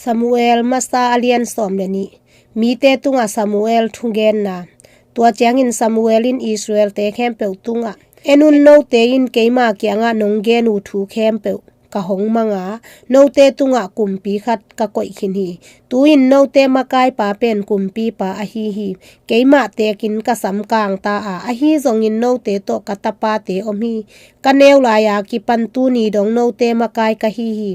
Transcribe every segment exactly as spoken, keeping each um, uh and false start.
Samuel masa a lian sawm le nih. Mite tungah Samuel thugenna. Tua ciangin Samuel in Israel-te khempeuh tungah, "En un, note in keima kiangah nong gen uh thu khempeuh ka hong mang a, note tungah kumpi khat ka koih khin hi. Tu-in note makaipa pen kumpipa ahi hi. Keimah tekin ka sam kang ta a, ahi zongin note tawh ka tapate om hi. Ka neu lai-a kipan tuni dong note makai ka hi hi.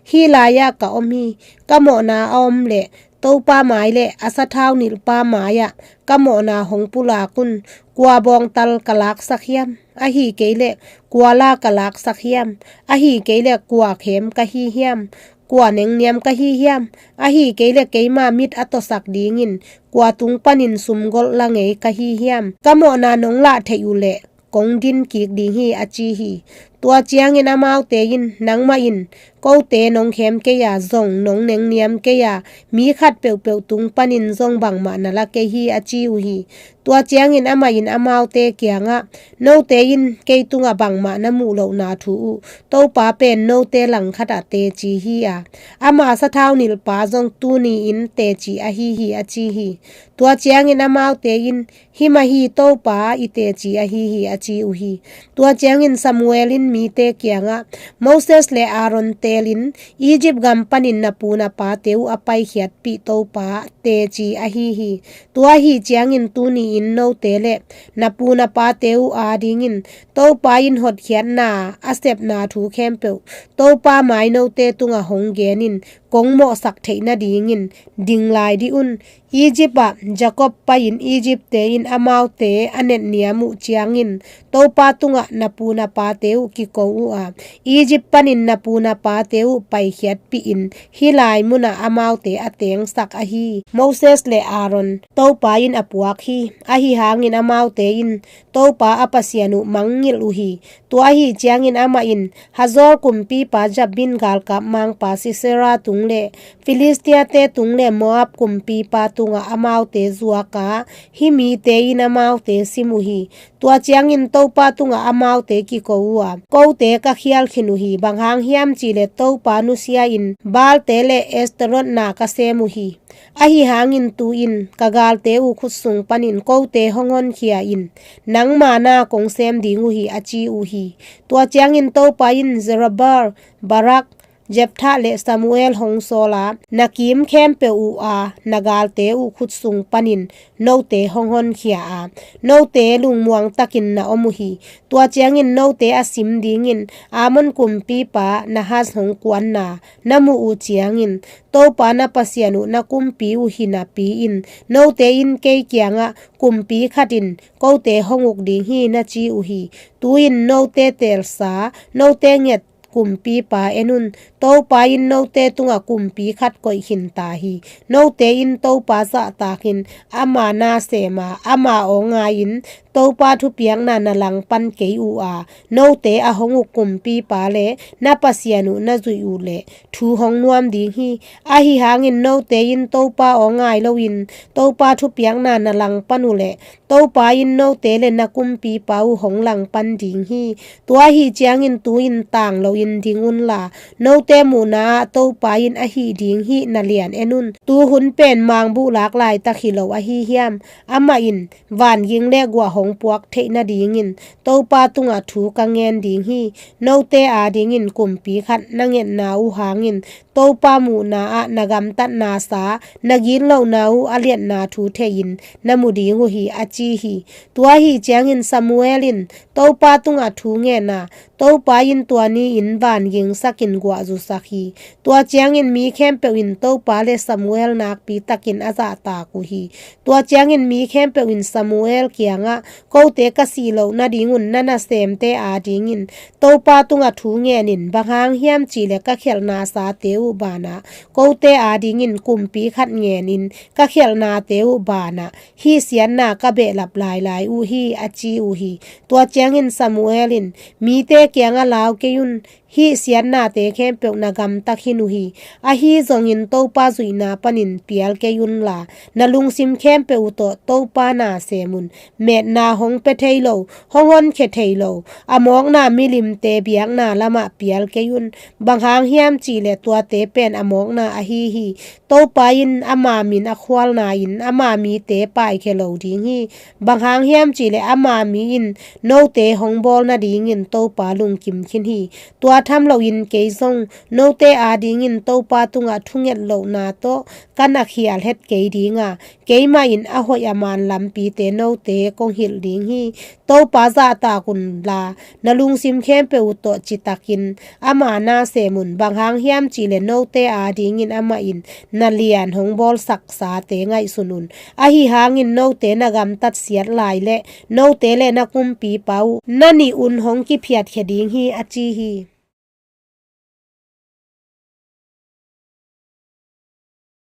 Hih lai-ah ka om hi. Ka mawhna a om leh Topa mai le a sathau nilhpa mai-ah ka mawhna hong pulak un. Kua bawngtal ka laksak hiam? Ahi kei leh kua la ka laksak hiam? Ahi kei leh kua khem ka hi hiam? Kua nengniam ka hi hiam? Ahi kei leh keima mit a tawsak dingin kua tung panin sumgolh la ngei ka hi hiam? Ka mawhna nong lah theih uh leh kong din kik ding hi," a ci hi. Tua ciangin amaute in, "Nangmah in kote nong khem kei a, zong nong nengniam kei a, mi khat peuhpeuh tung panin zong bangmah na la kei hi," a ci uh hi. Tua ciangin amah in amaute kiangah, "Note in kei tungah bangmah na muh lohna thu uh Topa pen note langkhatah teci hi a, ama sathau nilhpa zong tuni-in teci ahi hi," a ci hi. Tua ciangin amaute in, "Himah hi, Topa i teci ahi hi," a ci uh hi. Tua ciangin Samuel in mite kiangah, "Moses le Aaron teelin Egypt gam panin na pu na pate uh a paikhiatpih Topa teci ahi hi. Tua ahi ciangin tuni-in note le na pu na pate uh adingin Topa in hotkhiatna a sepna thu khempeuh Topa mai note tungah hong gen in, kong mawhsak theih nadingin ding lai dih un. Egypt ah Jacob pai-in Egypt-te in amaute a netniam uh ciangin Topa tungah na pu na pate uh kiko uh a, Egypt panin na pu na pate uh paikhiatpih in hih lai munah amaute a tengsak ahi Moses le Aaron Topa in a puak hi. Ahi hangin amaute in Topa a Pasian uh mangngilh uh hi. Tua ahi ciangin amah in Hazor kumpipa Jabin galkap mangpa Sisera tung le Filistia-te tung le Moab kumpipa tungah amaute zuak a, hih mite in amaute sim uh hi. Tua ciangin Topa tungah amaute kiko uh a, kote ka khial khin uh hi. Bang hang hiam cihleh Topa nusia-in Baal-te le Ashtoreth na ka sem uh hi. Ahi hangin tu-in ka galte uh khut sung panin kote hong honkhia in, nangma na kong sem ding uh hi," a ci uh hi. Tua ciangin Topa in Zerubbabel, Barak, Jephthah le Samuel hong sawl a, "Na kim khempeuh uh a na galte uh khut sung panin note hong honkhia a, note lungmuang takin na om uh hi. Tua ciangin note a sim dingin Ammon kumpipa Nahas hong kuanna na muh uh ciangin Topa na Pasian uh na kumpi uh hi napi-in note in kei kiangah kumpi khat in kote hong uk ding hi na ci uh hi. Tu-in note teelsa, note nget kumpipa en un. Topa in note tungah kumpi khat koih khin ta hi. Note in Topa zahtakin ama na sem a, ama aw ngai-in Topa thupiakna na langpan kei uh a, note a hong uk kumpipa le na Pasian uh na zuih uh leh thu hong nuam ding hi. Ahi hangin note in Topa aw ngai loin Topa thupiakna na langpan uh leh Topa in note le na kumpipa uh hong langpan ding hi. Tua ahi ciangin tu-in tang loin ding unla, note muhna ah Topa in a hih ding hih na lian en un. Tu hun pen mangbuh lak laitak hi lo ahi hiam? Amah in vanging le guah hong puak theih nadingin Topa tungah thu ka ngen ding hi. Note adingin kumpi khat na ngetna uh hangin Topa muhna ah na gamtatnasa, na ginlohna uh a liatna thu thei-in na mu ding uh hi, a ci hi. Tua ahi ciangin Samuel in Topa tungah thu ngen a, Topa in tua ni-in vangingsakin guah zusak hi. Tua ciangin mi khempeuh in Topa le Samuel nakpitakin a zahtak uh hi. Tua ciangin mi khempeuh in Samuel kiangah, "Kote ka sih loh nadingun na nasemte adingin Topa tungah thu ngenin, bang hang hiam cihleh ka khialhnasate uh banah kote adingin kumpi khat ngenin ka khialhnate uh banah hih siatna ka behlap lailai uh hi," a ci uh hi. Tua ciangin Samuel in mite kiangah, "Lau kei un, hih siatnate khempeuh na gamta khin uh hi. Ahi zongin Topa zuihna panin pial kei unla, na lungsim khempeuh uh tawh Topa na sem un. Metna hong pia thei lo, hong honkhia thei lo, a mawkna milimte biakna lamah pial kei un. Bang hang hiam cihleh tuate pen a mawkna ahi hi. Topa in ama min a khualna in ama mite paikhia lo ding hi. Bang hang hiam cihleh ama mi in note hong bawl nadingin Topa lungkim khin hi. Tua tham loin kei zong note adingin Topa tungah thunget lohna tawh ka na khial het kei dinga, keimah in a hoih a man lampite note kong hilh ding hi. Topa zahtak unla, na lungsim khempeuh uh tawh citakin ama na sem un. Bang hang hiam cihleh note adingin amah in na lian hong bawlsaksate ngaihsun un. Ahi hangin note na gamtat siat lai leh note le na kumpipa uh na nih un hong kiphiatkhia ding hi, a ci hi.